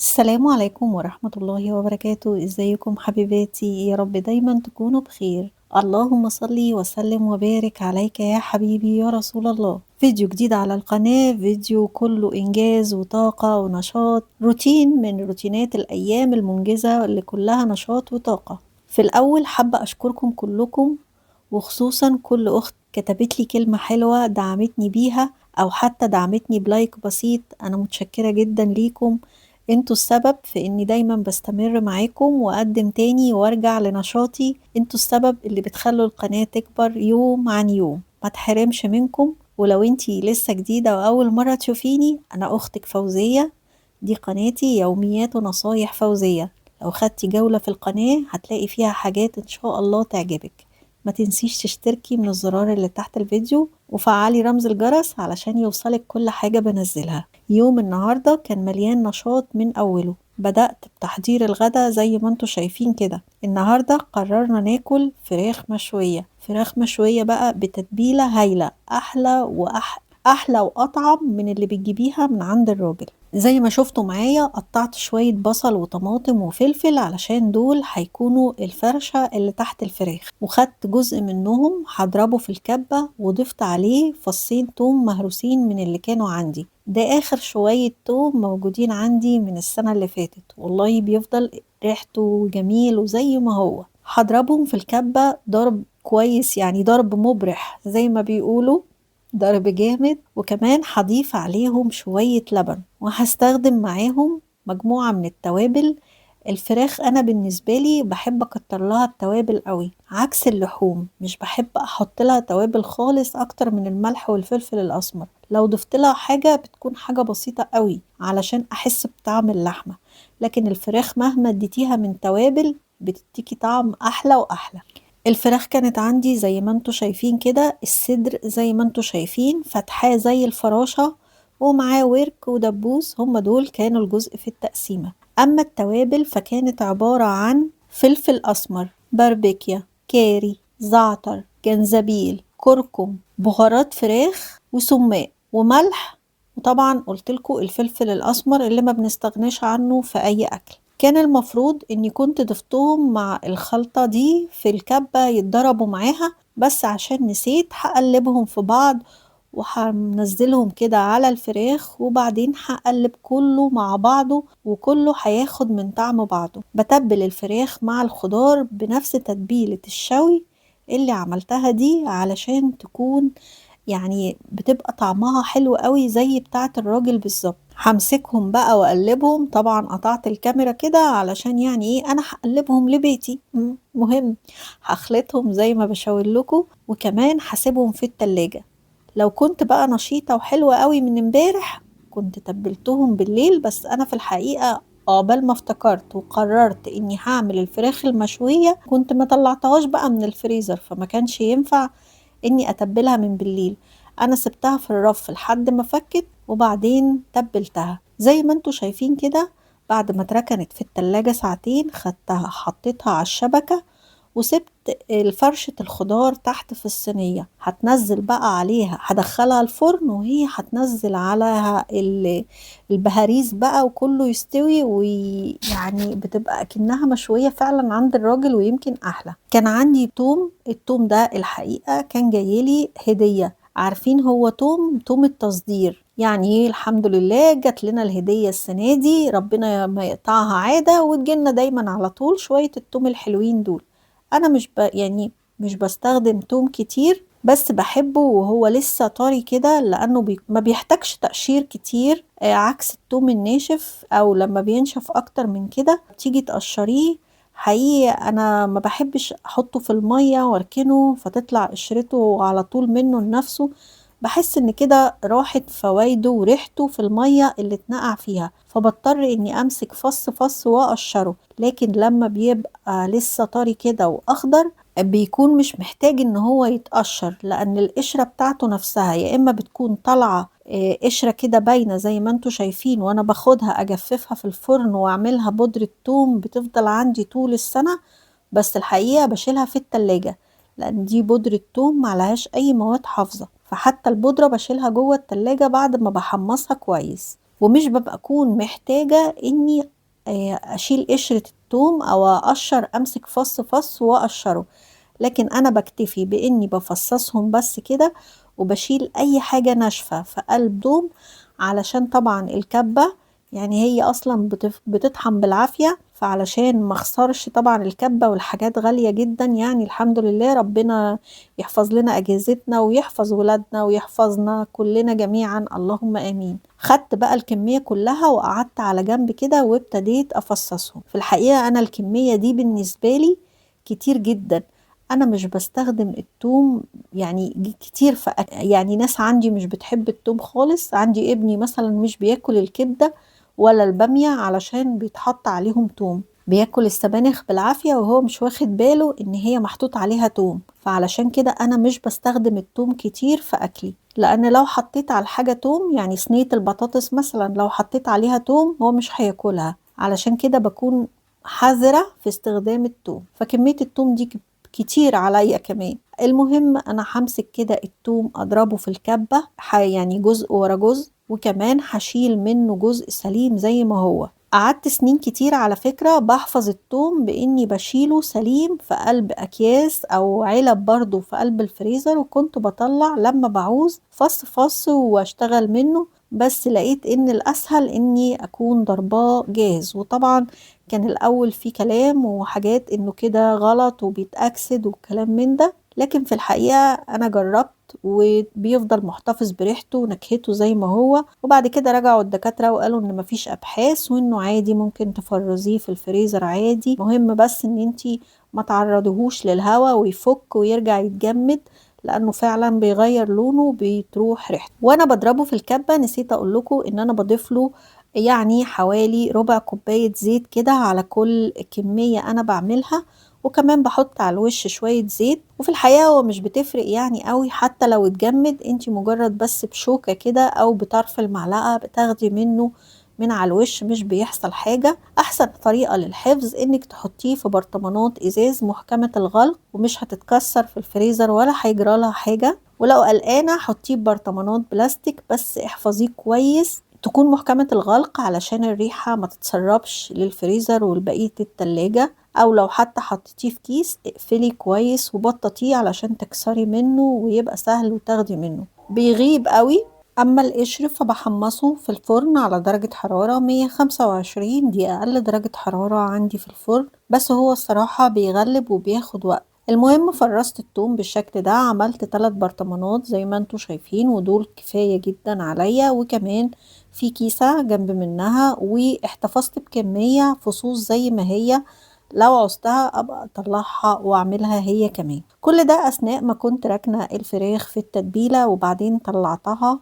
السلام عليكم ورحمة الله وبركاته. ازيكم حبيباتي؟ يا رب دايما تكونوا بخير. اللهم صل وسلم وبارك عليك يا حبيبي يا رسول الله. فيديو جديد على القناة، فيديو كله إنجاز وطاقة ونشاط، روتين من روتينات الأيام المنجزة اللي كلها نشاط وطاقة. في الأول حابة أشكركم كلكم، وخصوصا كل أخت كتبت لي كلمة حلوة دعمتني بيها أو حتى دعمتني ب like بسيط. أنا متشكرة جدا ليكم، انتوا السبب في اني دايما بستمر معاكم واقدم تاني وارجع لنشاطي. انتوا السبب اللي بتخلوا القناة تكبر يوم عن يوم، ما تحرمش منكم. ولو انتي لسه جديدة واول مرة تشوفيني، انا اختك فوزية، دي قناتي يوميات ونصايح فوزية. لو خدتي جولة في القناة هتلاقي فيها حاجات ان شاء الله تعجبك. ما تنسيش تشتركي من الزرار اللي تحت الفيديو وفعلي رمز الجرس علشان يوصلك كل حاجة بنزلها. يوم النهاردة كان مليان نشاط من أوله. بدأت بتحضير الغدا زي ما انتوا شايفين كده. النهاردة قررنا ناكل فراخ مشوية، فراخ مشوية بقى بتتبيلة هايلة، أحلى وأطعم من اللي بتجيبيها من عند الراجل. زي ما شفتوا معايا قطعت شوية بصل وطماطم وفلفل علشان دول هيكونوا الفرشة اللي تحت الفراخ، وخدت جزء منهم هضربه في الكبة وضفت عليه فصين توم مهروسين من اللي كانوا عندي. ده آخر شوية توم موجودين عندي من السنة اللي فاتت، والله بيفضل ريحته جميل وزي ما هو. هضربهم في الكبة ضرب كويس، يعني ضرب مبرح زي ما بيقولوا، ضرب جامد. وكمان هضيف عليهم شوية لبن، وهستخدم معاهم مجموعة من التوابل. الفراخ أنا بالنسبة لي بحب أكتر لها التوابل قوي، عكس اللحوم مش بحب أحط لها توابل خالص أكتر من الملح والفلفل الأسمر. لو ضفت لها حاجة بتكون حاجة بسيطة قوي علشان أحس بطعم اللحمة، لكن الفراخ مهما اديتيها من توابل بتديكي طعم أحلى وأحلى. الفراخ كانت عندي زي ما انتوا شايفين كده، الصدر زي ما انتوا شايفين فتحاه زي الفراشة ومعاه ورك ودبوس، هم دول كانوا الجزء في التقسيمة. أما التوابل فكانت عبارة عن فلفل أسمر، باربيكيا، كاري، زعتر، جنزبيل، كركم، بهارات فراخ، وسماق، وملح، وطبعا قلتلكوا الفلفل الأسمر اللي ما بنستغناش عنه في أي أكل. كان المفروض اني كنت ضفتهم مع الخلطة دي في الكبة يتضربوا معاها، بس عشان نسيت هقلبهم في بعض وهنزلهم كده على الفراخ، وبعدين هقلب كله مع بعضه وكله هياخد من طعم بعضه. بتبل الفراخ مع الخضار بنفس تتبيلة الشوي اللي عملتها دي علشان تكون يعني بتبقى طعمها حلو قوي زي بتاعة الراجل بالظبط. همسكهم بقى واقلبهم، طبعا قطعت الكاميرا كده علشان يعني ايه انا هقلبهم لبيتي، مهم هخلطهم زي ما بشاور لكم، وكمان هسيبهم في التلاجة. لو كنت بقى نشيطة وحلوة قوي من امبارح كنت تبلتهم بالليل، بس انا في الحقيقة عقبال ما افتكرت وقررت اني هعمل الفراخ المشوية كنت ما طلعتهاش بقى من الفريزر، فما كانش ينفع اني اتبلها من بالليل. انا سبتها في الرف لحد ما فكت وبعدين تبلتها زي ما انتوا شايفين كده. بعد ما اتركنت في التلاجة ساعتين خدتها حطيتها على الشبكة وسبت فرشة الخضار تحت في الصينية. هتنزل بقى عليها، هدخلها الفرن وهي هتنزل عليها البهاريز بقى وكله يستوي، ويعني بتبقى اكنها مشوية فعلا عند الراجل ويمكن احلى. كان عندي توم، التوم ده الحقيقة كان جايلي هدية، عارفين هو توم التصدير، يعني ايه الحمد لله جات لنا الهدية السنة دي، ربنا ما يقطعها عادة وتجيلنا دايما على طول شوية التوم الحلوين دول. انا مش بستخدم توم كتير، بس بحبه وهو لسه طري كده لانه ما بيحتاجش تقشير كتير، عكس التوم الناشف او لما بينشف اكتر من كده تيجي تقشريه. حقيقي انا ما بحبش احطه في المية واركنه فتطلع قشرته على طول منه لنفسه، بحس ان كده راحت فوايده وريحته في المية اللي اتنقع فيها، فبضطر اني امسك فص فص واقشره. لكن لما بيبقى لسه طري كده واخضر بيكون مش محتاج ان هو يتقشر، لان القشرة بتاعته نفسها يا اما بتكون طالعة، قشرة كده باينة زي ما انتوا شايفين، وانا باخدها اجففها في الفرن واعملها بودرة توم بتفضل عندي طول السنة، بس الحقيقة بشيلها في التلاجة لان دي بودرة توم معلهاش اي مواد حافظة، فحتى البودرة بشيلها جوه التلاجة بعد ما بحمصها كويس. ومش ببقى اكون محتاجة اني اشيل قشرة التوم او اقشر، امسك فص فص واقشره، لكن انا بكتفي باني بفصصهم بس كده، وبشيل اي حاجة ناشفة في قلب توم، علشان طبعا الكبة يعني هي اصلا بتطحن بالعافية، فعلشان ما اخسرش طبعا الكبة، والحاجات غالية جدا يعني. الحمد لله ربنا يحفظ لنا اجهزتنا ويحفظ ولادنا ويحفظنا كلنا جميعا، اللهم امين. خدت بقى الكمية كلها وقعدت على جنب كده وابتديت افصصهم. في الحقيقة انا الكمية دي بالنسبة لي كتير جدا، انا مش بستخدم التوم يعني كتير في يعني ناس عندي مش بتحب التوم خالص، عندي ابني مثلا مش بياكل الكبدة ولا البامية علشان بيتحط عليهم توم، بياكل السبانخ بالعافية وهو مش واخد باله ان هي محطوط عليها توم، فعلشان كده انا مش بستخدم التوم كتير في اكلي، لان لو حطيت على الحاجة توم، يعني صينية البطاطس مثلا لو حطيت عليها توم هو مش هياكلها، علشان كده بكون حذرة في استخدام التوم، فكمية التوم دي كتير عليا كمان. المهم انا همسك كده التوم اضربه في الكبة يعني جزء ورا جزء، وكمان هشيل منه جزء سليم زي ما هو. قعدت سنين كتير على فكرة بحفظ التوم باني بشيله سليم في قلب اكياس او علب برضو في قلب الفريزر، وكنت بطلع لما بعوز فص فص واشتغل منه، بس لقيت ان الاسهل اني اكون ضرباه جاهز. وطبعا كان الاول في كلام وحاجات انه كده غلط وبيتأكسد والكلام من ده، لكن في الحقيقة انا جربت وبيفضل محتفظ بريحته ونكهته زي ما هو. وبعد كده رجعوا الدكاترة وقالوا ان مفيش ابحاث وانه عادي ممكن تفرزيه في الفريزر عادي، مهم بس ان انتي ما تعرضيهوش للهواء ويفك ويرجع يتجمد، لانه فعلا بيغير لونه وبتروح ريحته. وانا بضربه في الكبة نسيت اقول لكم ان انا بضيف له يعني حوالي ربع كوباية زيت كده على كل كمية انا بعملها، وكمان بحط على الوش شوية زيت. وفي الحقيقة هو مش بتفرق يعني قوي حتى لو اتجمد، انتي مجرد بس بشوكة كده او بطرف المعلقة بتاخدي منه من على الوش، مش بيحصل حاجة. احسن طريقة للحفظ انك تحطيه في برطمانات ازاز محكمة الغلق، ومش هتتكسر في الفريزر ولا هيجرى لها حاجة. ولو قلقانة حطيه في برطمانات بلاستيك، بس احفظيه كويس تكون محكمة الغلق علشان الريحة ما تتسربش للفريزر والبقية التلاجة، او لو حتى حطيتيه في كيس اقفلي كويس وبططيه علشان تكسري منه ويبقى سهل وتاخدي منه، بيغيب قوي. اما القشر فبحمصه في الفرن على درجة حرارة 125، دي اقل درجة حرارة عندي في الفرن، بس هو الصراحة بيغلب وبياخد وقت. المهم فرزت التوم بالشكل ده، عملت 3 برطمانات زي ما انتم شايفين، ودول كفاية جدا عليا، وكمان في كيسة جنب منها، واحتفظت بكمية فصوص زي ما هي لو عوزتها ابقى اطلعها واعملها هي كمان. كل ده اثناء ما كنت راكنة الفراخ في التتبيلة، وبعدين طلعتها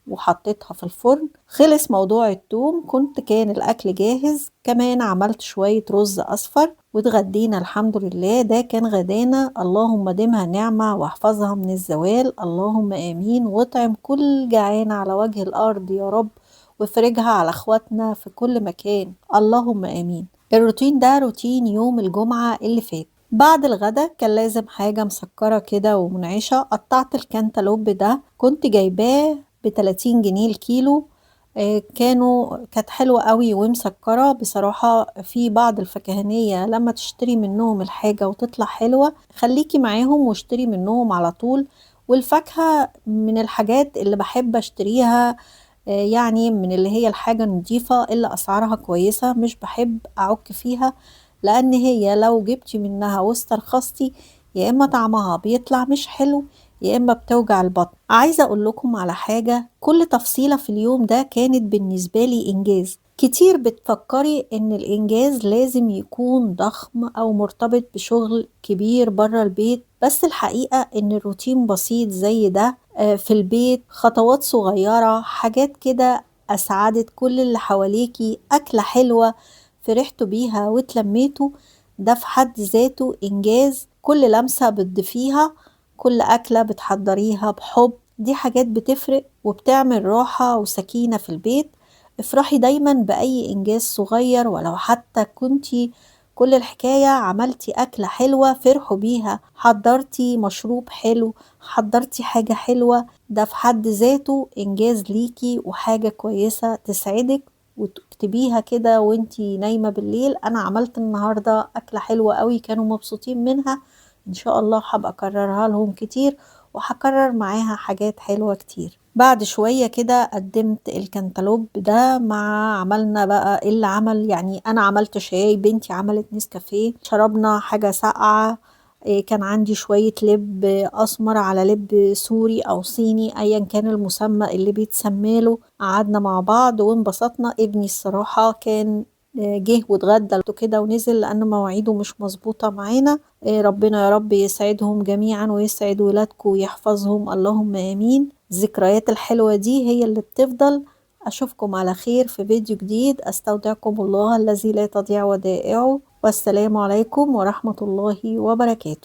وحطيتها في الفرن. خلص موضوع التوم، كان الاكل جاهز. كمان عملت شوية رز اصفر واتغدينا الحمد لله. ده كان غدانا، اللهم دمها نعمة واحفظها من الزوال، اللهم امين، واطعم كل جعان على وجه الارض يا رب، وافرجها على اخواتنا في كل مكان، اللهم امين. الروتين ده روتين يوم الجمعة اللي فات. بعد الغدا كان لازم حاجة مسكرة كده ومنعشة. قطعت الكنتالوب ده، كنت جايباه ب30 جنيه الكيلو، كانت حلوة قوي ومسكرة بصراحة. في بعض الفكهانية لما تشتري منهم الحاجة وتطلع حلوة خليكي معاهم واشتري منهم على طول. والفاكهة من الحاجات اللي بحب اشتريها، يعني من اللي هي الحاجة النظيفة اللي أسعارها كويسة، مش بحب أعك فيها، لأن هي لو جبتي منها واسترخصتي يا إما طعمها بيطلع مش حلو يا إما بتوجع البطن. عايزة أقول لكم على حاجة، كل تفصيلة في اليوم ده كانت بالنسبة لي إنجاز. كتير بتفكري إن الإنجاز لازم يكون ضخم أو مرتبط بشغل كبير برا البيت، بس الحقيقة إن الروتين بسيط زي ده، في البيت، خطوات صغيرة، حاجات كده أسعدت كل اللي حواليكي، أكلة حلوة فرحتوا بيها واتلميتوا، ده في حد ذاته إنجاز. كل لمسة بتضيفيها، كل أكلة بتحضريها بحب، دي حاجات بتفرق وبتعمل راحة وسكينة في البيت. افرحي دايما بأي إنجاز صغير، ولو حتى كنتي كل الحكاية عملتي أكلة حلوة فرحوا بيها، حضرتي مشروب حلو، حضرتي حاجة حلوة، ده في حد ذاته إنجاز ليكي وحاجة كويسة تسعدك وتبتسمي. ترتبيها كده وانتي نايمة بالليل. انا عملت النهاردة اكلة حلوة قوي كانوا مبسوطين منها، ان شاء الله هبقى اكررها لهم كتير، وهكرر معاها حاجات حلوة كتير. بعد شوية كده قدمت الكنتالوب ده مع عملنا بقى اللي عمل، يعني انا عملت شاي، بنتي عملت نسكافيه، شربنا حاجة ساقعة. كان عندي شوية لب أسمر على لب سوري أو صيني أيا كان المسمى اللي بيتسماله، قعدنا مع بعض وانبسطنا. ابني الصراحة كان جه واتغدى كده ونزل لأن مواعيده مش مظبوطة معانا. ربنا يا رب يسعدهم جميعا ويسعد ولادكم ويحفظهم، اللهم آمين. الذكريات الحلوة دي هي اللي بتفضل. أشوفكم على خير في فيديو جديد، أستودعكم الله الذي لا تضيع ودائعه، والسلام عليكم ورحمة الله وبركاته.